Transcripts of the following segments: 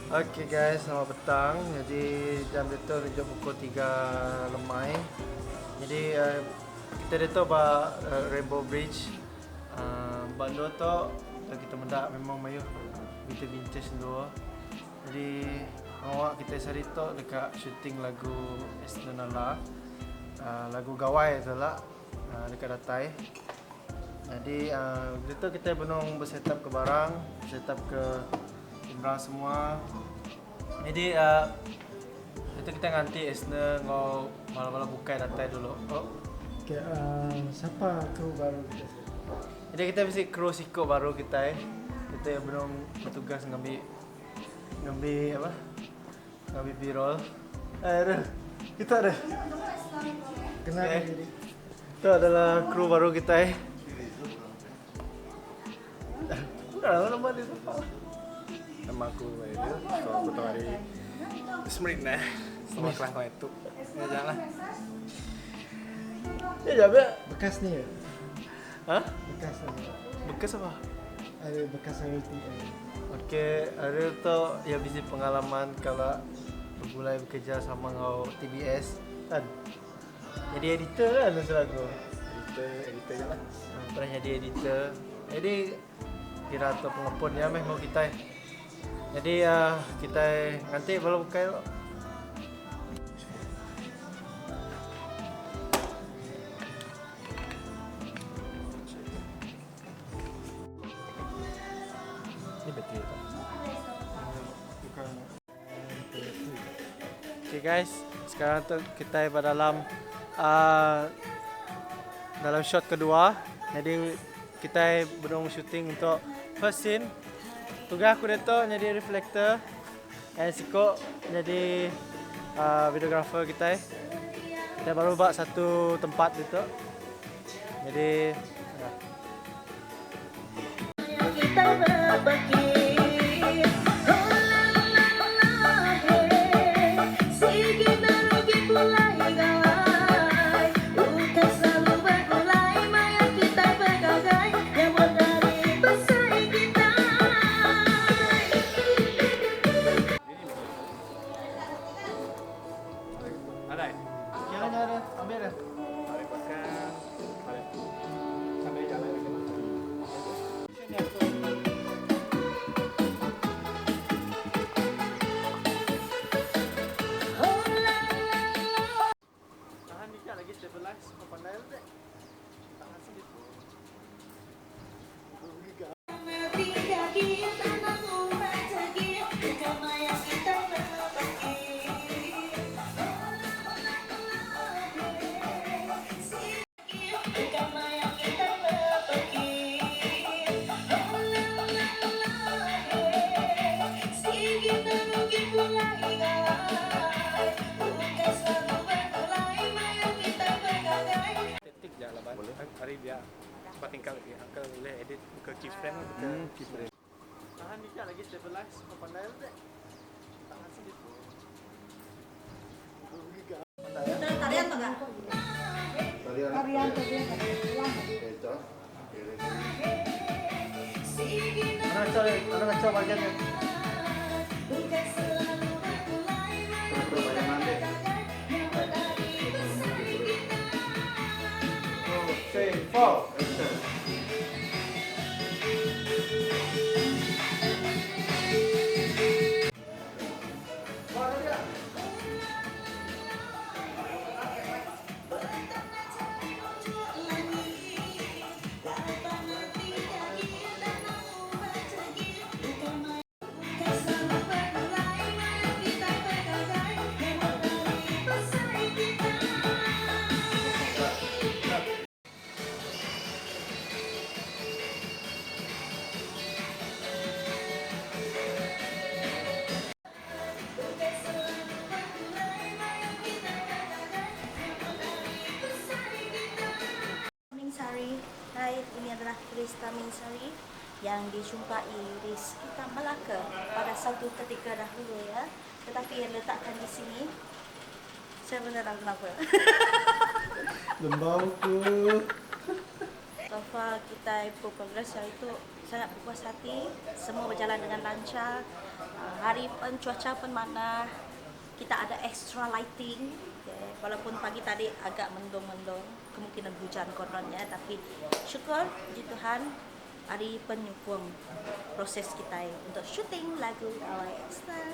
Ok guys, selamat petang. Jadi jam ditu nunjuk pukul tiga lemai. Jadi uh, kita ditu ba uh, Rainbow Bridge. Uh, ba endur tu kita meda memang mayuh kita vintage endur. Jadi pengawa kita sehari tu deka shooting lagu Esner Nala. Uh, lagu Gawai tu lah uh, deka datai. Jadi uh, ditu kita benung bersetup ke barang, setup ke Imran semua. Jadi uh, itu kita nganti Esner enggau bala-bala bukai datai dulu. Oh. Okay, uh, siapa kru baru kita? Jadi kita bisi kru siko baru kita eh. Kita yang belum bertugas ngambil ngambil apa? Ngambil B-roll. Eh, ada. Kita ada. Kenal Okay. diri. Itu adalah kru baru kita eh. Enggak, nama dia siapa? Nama aku Ariel, so aku tahu hari Smyrna. Sama kelas kau itu. Ya janganlah. Ya, jawab. Bekas ni ya? Hah? Bekas ni. Bekas apa? Ada bekas RTM. Okey, Ariel tu ya bisi pengalaman kalau bergulai bekerja sama ngau TBS kan. Jadi editor kan masa aku. Editor, editor je lah. Ha, pernah jadi editor. Jadi kira tu pengepun ya meh mau kita. Jadi uh, kita nanti baru buka lo. Ini bateri tak? Bukan. Okay guys, sekarang tu kita berada dalam uh, dalam shot kedua. Jadi kita belum shooting untuk first scene. Tugas aku dia tu jadi reflector and Siko jadi videographer kita. Kita baru buat satu tempat gitu. Jadi ya. Kita berbagi. Oh la la la hey. Sigi berugi pulai gawai. Bukan selalu bergulai maya kita bergagai. Yang dari besai kita. Ada. Jangan ada, ambil dah. Ada makan. Ada. Sampai jalan lagi. Oh la la la. Tahan dikit lagi stabilize, kau pandai tu. Tahan sedikit. Tiga kita rezeki, maya kita berbagi. Maya kita berbagi. Oh la la la Sigi berugi pulai gawai. Bukan selalu bergulai, maya kita bergagai. Tik je lah. Boleh. Hari dia cepat tinggal lagi. Uncle boleh edit buka keyframe buka. Keyframe. Tahan dikit lagi stabilize, kau pandai tu. Tahan sedikit. Tarian tuh enggak? Tarian tadi. Mana kacau, mana kacau bagiannya. Bukan selalu bergulai, maya kita bergagai. Yang dari besai kita. 2, 3, 4. Minsari. Hai, ini adalah Krista Minsari yang dijumpai di sekitar Melaka pada satu ketika dahulu ya. Tetapi yang letakkan di sini, saya benar tak kenapa. Lembauku. So far kita berprogres hari itu sangat berpuas hati, semua berjalan dengan lancar. Hari pen cuaca pen manah kita ada extra lighting okay walaupun pagi tadi agak mendung-mendung kemungkinan hujan konon nya tapi syukur puji Tuhan hari pen nyukung proses kitai untuk shooting lagu Gawai Esther.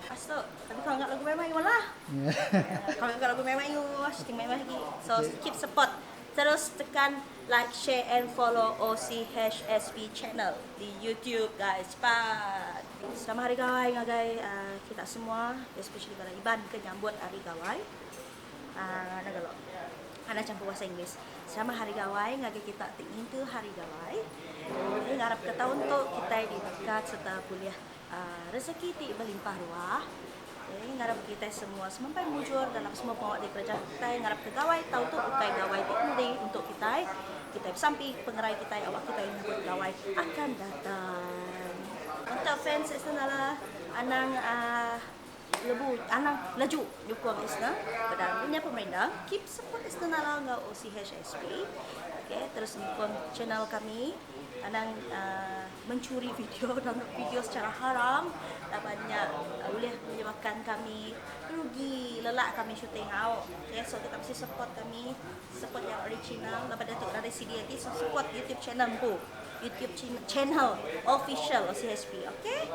Lepas tu tapi kalau enggak lagu memang lah. Kalau enggak lagu memang you shooting memang lagi. So keep support terus tekan like, share and follow OCHSP channel di YouTube guys. Cepat. Selamat Hari Gawai ngagai kita semua especially bala Iban ke nyambut Hari Gawai. Uh, kalau Anda campur bahasa Inggeris. Selamat Hari Gawai ngagai kita ti ngintu Hari Gawai. Jadi ngarap ke taun tu kitai diberkat serta bulih uh, rezeki ti berlimpah ruah. Okay, ngarap kitai semua semampai mujur dalam semua pengawa ti kereja kitai. Ngarap ke gawai taun tu ukai gawai ti penudi untuk kitai. Kitai besampi pengerai kitai awak kitai nyebut gawai akan datang. Untuk fans Isnala anang uh, lebu anang laju nyukung Isna dalam dunia pemerintah keep support Isna Nala enggau OCHSP. Okay, terus nyukung channel kami anang mencuri video download video secara haram laban nya ulih menyebabkan kami rugi lelak kami shooting au. Okay, so kita mesti support kami support yang original laban diatu nadai CD agi so support YouTube channel empu YouTube channel official OCHSP okay.